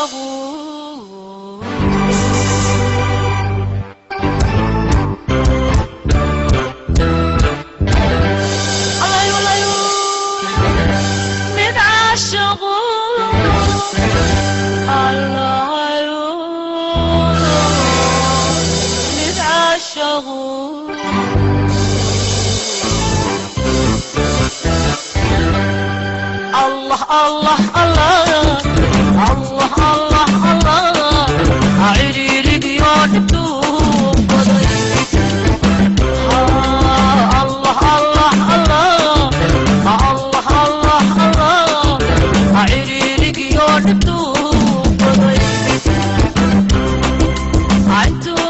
Caashaqu Allayo, allayo, mid caashaqu, allayo, mid caashaqu. Allah Allah Allah Allah Allah Allah, ciriirigiyo dhibtuu baday. Allah Allah Allah Allah Allah Allah, ciriirigiyo dhibtuu baday. Intuu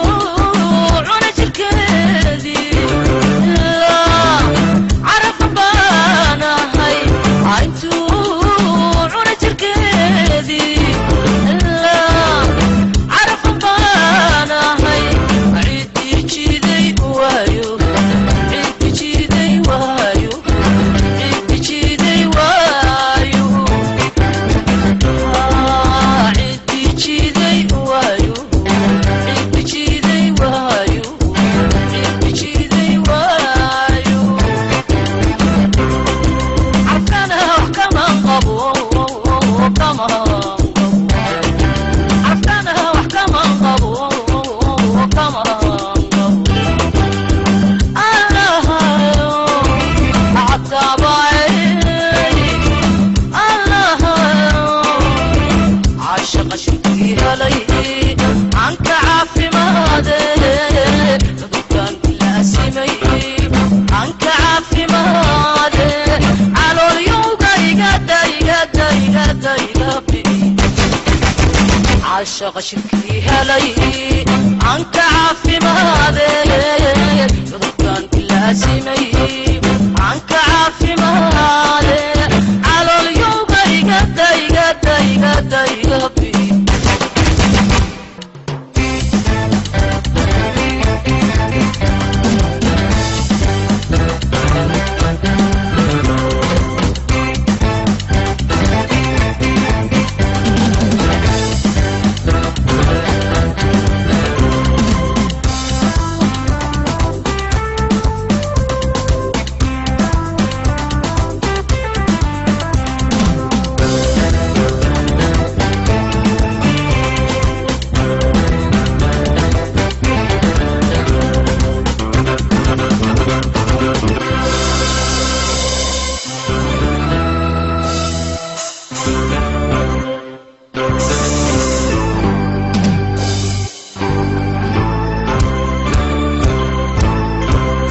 cuna jirkeedii ilaa caraf baanahay, intuu cuna jirkeedii ilaa caraf baanahay. Ciddii jiiday waayo, ciddii jiiday waayo, ciddii jiiday waayo, ciddii jiiday waayo, ciddii jiiday waayo, ciddii jiiday waayo. Carfana wax kama qabo, kama qabo. Carfana wax kama qabo, kama qabo. Allahayo cataabay, allahayo caashaqa shirkii helay canka caafimaade, cudurkan laasimay canka caafimaade, caloolyowga igada igada igada igabi. Caashaqa shirkii helay canka caafimaade, cudurkan laasimay canka caafimaade, caloolyowga igada igada igada igabi.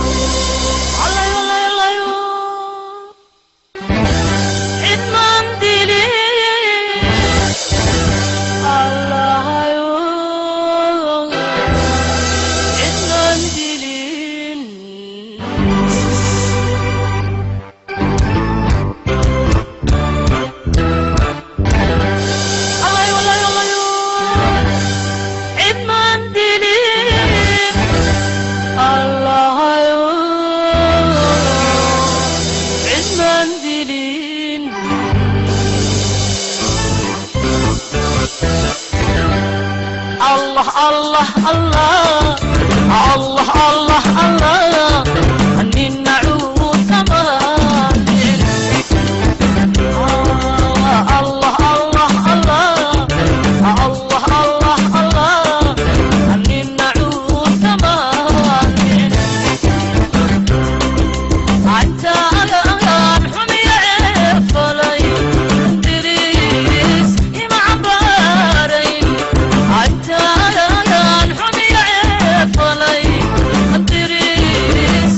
Allayo, allayo, allayo, cid maan dilin, allahayo, cid maan dilin. Allayo, allayo, allayo, cid maan dilin, allahayo, cid maan dilin. Allah Allah Allah Allah Allah Allah, nina cuud kama dhicin. Allah Allah Allah Allah Allah Allah, nina cuud kama dhicin. Anta aan xumiya ceefalay, diriis ima cambaarayn. Anta aan xumiya ceefalay, diriis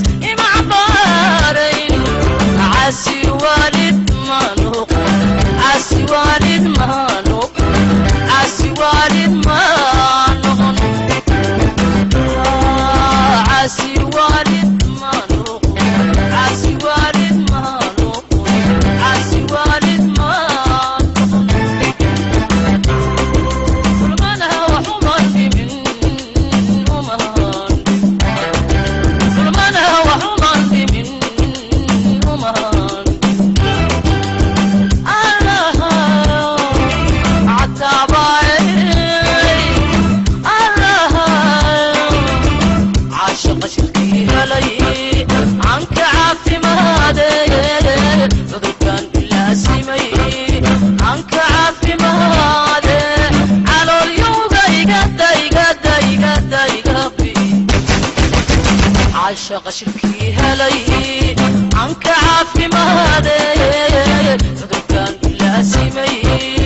Caashaqa shirkii helay canka caafimaade, cudurkan ilaasimay.